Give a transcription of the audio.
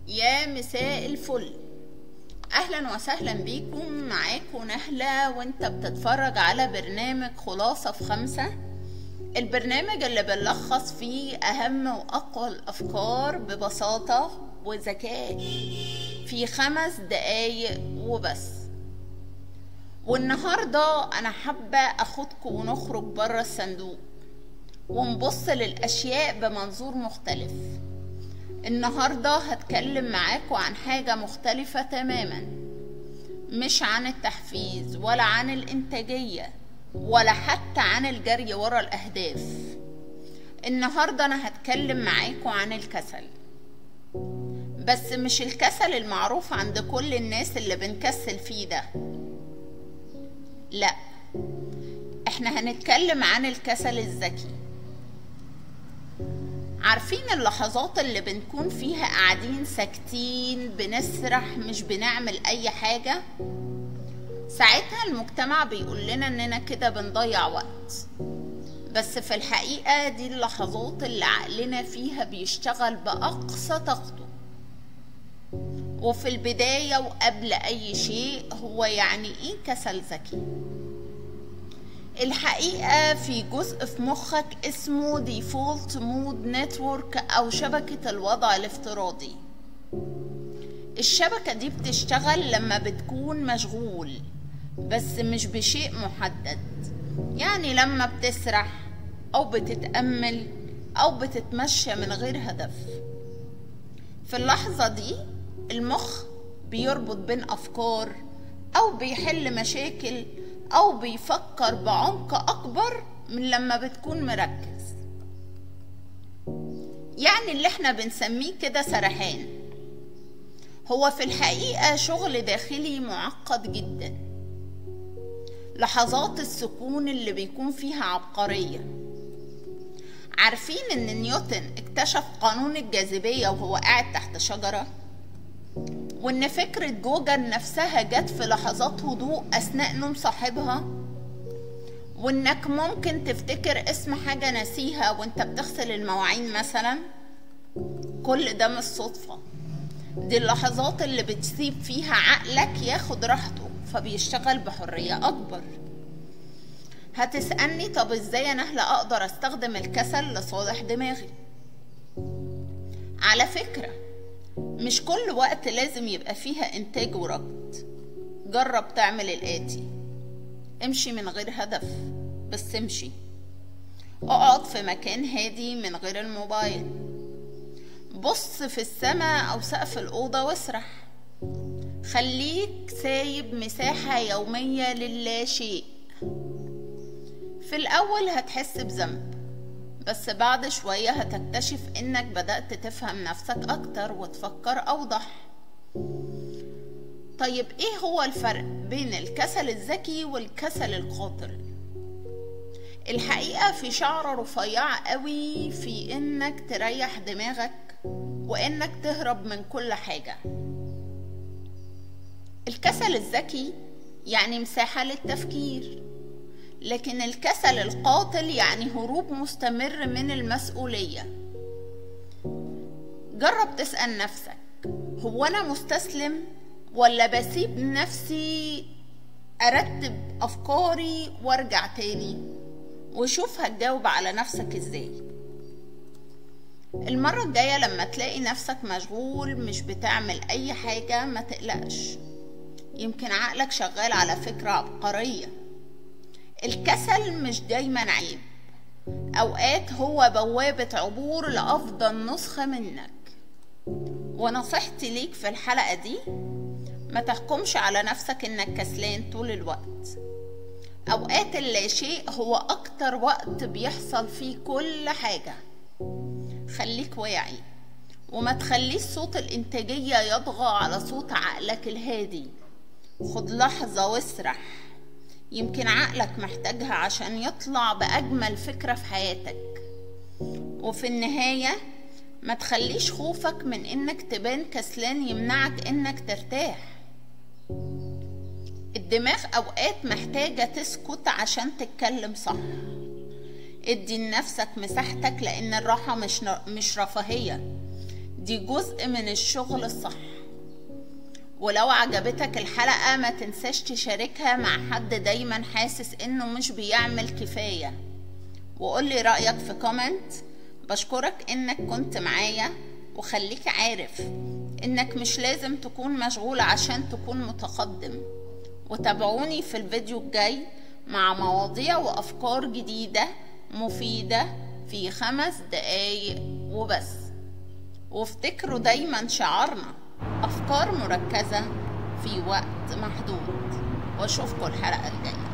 يا مساء الفل، اهلا وسهلا بيكم. معاكم نهلة وانت بتتفرج على برنامج خلاصة في 5، البرنامج اللي بنلخص فيه اهم واقوى الافكار ببساطة وذكاء في 5 دقايق وبس. والنهاردة انا حابة اخدكم ونخرج برا الصندوق ونبص للاشياء بمنظور مختلف. النهاردة هتكلم معاكم عن حاجة مختلفة تماما، مش عن التحفيز ولا عن الانتاجية ولا حتى عن الجري ورا الأهداف. النهاردة أنا هتكلم معاكم عن الكسل، بس مش الكسل المعروف عند كل الناس اللي بنكسل فيه ده، لا، احنا هنتكلم عن الكسل الذكي. عارفين اللحظات اللي بنكون فيها قاعدين ساكتين بنسرح مش بنعمل اي حاجة؟ ساعتها المجتمع بيقول لنا اننا كده بنضيع وقت، بس في الحقيقة دي اللحظات اللي عقلنا فيها بيشتغل بأقصى طاقته. وفي البداية وقبل اي شيء، هو يعني ايه كسل ذكي؟ الحقيقة في جزء في مخك اسمه default mode network أو شبكة الوضع الافتراضي. الشبكة دي بتشتغل لما بتكون مشغول بس مش بشيء محدد، يعني لما بتسرح أو بتتأمل أو بتتمشى من غير هدف. في اللحظة دي المخ بيربط بين أفكار أو بيحل مشاكل أو بيفكر بعمق أكبر من لما بتكون مركز، يعني اللي احنا بنسميه كده سرحان. هو في الحقيقة شغل داخلي معقد جدا. لحظات السكون اللي بيكون فيها عبقرية. عارفين ان نيوتن اكتشف قانون الجاذبية وهو قاعد تحت شجرة؟ وإن فكرة جوجل نفسها جت في لحظات هدوء أثناء نوم صاحبها؟ وإنك ممكن تفتكر اسم حاجة ناسيها وإنت بتغسل المواعين مثلا؟ كل ده مش صدفة، دي اللحظات اللي بتسيب فيها عقلك ياخد راحته فبيشتغل بحرية أكبر. هتسألني طب إزاي أنا نهلة أقدر أستخدم الكسل لصالح دماغي؟ على فكرة مش كل وقت لازم يبقى فيها إنتاج وربط. جرب تعمل الآتي: امشي من غير هدف، بس امشي. اقعد في مكان هادي من غير الموبايل. بص في السماء أو سقف الأوضة واسرح. خليك سايب مساحة يومية للا شيء. في الأول هتحس بذنب، بس بعد شوية هتكتشف انك بدأت تفهم نفسك اكتر وتفكر اوضح. طيب ايه هو الفرق بين الكسل الذكي والكسل القاتل؟ الحقيقة في شعرة رفيعة قوي في انك تريح دماغك وانك تهرب من كل حاجة. الكسل الذكي يعني مساحة للتفكير، لكن الكسل القاتل يعني هروب مستمر من المسؤولية. جرب تسأل نفسك: هو أنا مستسلم ولا بسيب نفسي أرتب أفكاري وارجع تاني؟ وشوف هتجاوب على نفسك إزاي. المرة الجاية لما تلاقي نفسك مشغول مش بتعمل أي حاجة ما تقلقش، يمكن عقلك شغال على فكرة عبقرية. الكسل مش دايما عيب، اوقات هو بوابة عبور لأفضل نسخة منك. ونصيحتي ليك في الحلقة دي: ما تحكمش على نفسك انك كسلان طول الوقت. اوقات اللاشيء هو اكتر وقت بيحصل فيه كل حاجة. خليك واعي وما تخليش صوت الانتاجية يطغى على صوت عقلك الهادي. خد لحظة واسرح، يمكن عقلك محتاجها عشان يطلع بأجمل فكرة في حياتك. وفي النهاية ما تخليش خوفك من انك تبان كسلان يمنعك انك ترتاح. الدماغ اوقات محتاجة تسكت عشان تتكلم صح. ادي لنفسك مساحتك، لان الراحة مش رفاهية، دي جزء من الشغل الصح. ولو عجبتك الحلقة ما تنساش تشاركها مع حد دايما حاسس انه مش بيعمل كفاية، وقولي رأيك في comment. بشكرك انك كنت معايا، وخليك عارف انك مش لازم تكون مشغول عشان تكون متقدم. وتابعوني في الفيديو الجاي مع مواضيع وأفكار جديدة مفيدة في 5 دقايق وبس. وافتكروا دايما شعارنا: أفكار مركزة في وقت محدود. واشوفكم الحلقة الجاية.